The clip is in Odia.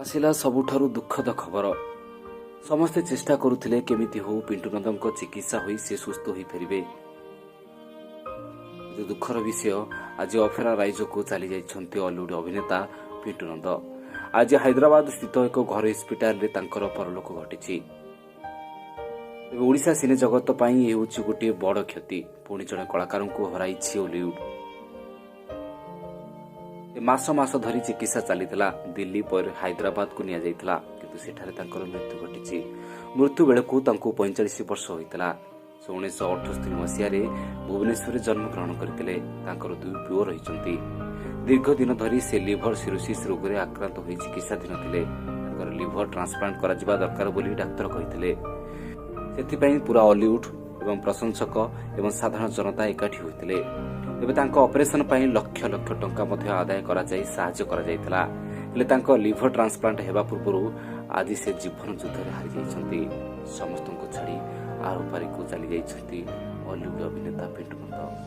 ଆସିଲା ସବୁଠାରୁ ଦୁଃଖଦ ଖବର। ସମସ୍ତେ ଚେଷ୍ଟା କରୁଥିଲେ, କେମିତି ହଉ ପିଣ୍ଟୁ ନନ୍ଦଙ୍କ ଚିକିତ୍ସା ହୋଇ ସେ ସୁସ୍ଥ ହୋଇ ଫେରିବେ। କିନ୍ତୁ ଦୁଃଖର ବିଷୟ, ଆଜି ଅଫେରା ରାଇଜକୁ ଚାଲିଯାଇଛନ୍ତି ଅଲିଉଡ୍ ଅଭିନେତା ପିଣ୍ଟୁ ନନ୍ଦ। ଆଜି ହାଇଦ୍ରାବାଦ ସ୍ଥିତ ଏକ ଘରୋଇ ହସ୍ପିଟାଲରେ ତାଙ୍କର ପରଲୋକ ଘଟିଛି। ତେବେ ଓଡ଼ିଶା ସିନେ ଜଗତ ପାଇଁ ଏ ହେଉଛି ଗୋଟିଏ ବଡ଼ କ୍ଷତି। ପୁଣି ଜଣେ କଳାକାରଙ୍କୁ ହରାଇଛି ଓଲିଉଡ୍। ମାସ ମାସ ଧରି ଚିକିତ୍ସା ଚାଲିଥିଲା। ଦିଲ୍ଲୀ ପରେ ହାଇଦ୍ରାବାଦକୁ ନିଆଯାଇଥିଲା, କିନ୍ତୁ ସେଠାରେ ତାଙ୍କର ମୃତ୍ୟୁ ଘଟିଛି। ମୃତ୍ୟୁ ବେଳକୁ ତାଙ୍କୁ 45 ବର୍ଷ ହୋଇଥିଲା। ସେ 1978 ମସିହାରେ ଭୁବନେଶ୍ୱରରେ ଜନ୍ମଗ୍ରହଣ କରିଥିଲେ। ତାଙ୍କର ଦୁଇ ପୁଅ ରହିଛନ୍ତି। ଦୀର୍ଘ ଦିନ ଧରି ସେ ଲିଭର ସିରୋସିସ୍ ରୋଗରେ ଆକ୍ରାନ୍ତ ହୋଇ ଚିକିତ୍ସାଧୀନ ଥିଲେ। ତାଙ୍କର ଲିଭର ଟ୍ରାନ୍ସପ୍ଲାଣ୍ଟ କରାଯିବା ଦରକାର ବୋଲି ଡାକ୍ତର କହିଥିଲେ। ସେଥିପାଇଁ ପୁରା ଅଲିଉଡ୍ ଏବଂ ପ୍ରଶଂସକ ଏବଂ ସାଧାରଣ ଜନତା ଏକାଠି ହୋଇଥିଲେ। ତେବେ ତାଙ୍କ ଅପରେସନ ପାଇଁ ଲକ୍ଷ ଲକ୍ଷ ଟଙ୍କା ମଧ୍ୟ ଆଦାୟ କରାଯାଇ ସାହାଯ୍ୟ କରାଯାଇଥିଲା। ହେଲେ ତାଙ୍କ ଲିଭର ଟ୍ରାନ୍ସପ୍ଲାଣ୍ଟ ହେବା ପୂର୍ବରୁ ଆଜି ସେ ଜୀବନ ଯୁଦ୍ଧରେ ହାରିଯାଇଛନ୍ତି। ସମସ୍ତଙ୍କୁ ଛାଡ଼ି ଆରପାରିକୁ ଚାଲିଯାଇଛନ୍ତି ଅଲିଉଡ୍ ଅଭିନେତା ପିଣ୍ଟୁ ନନ୍ଦ।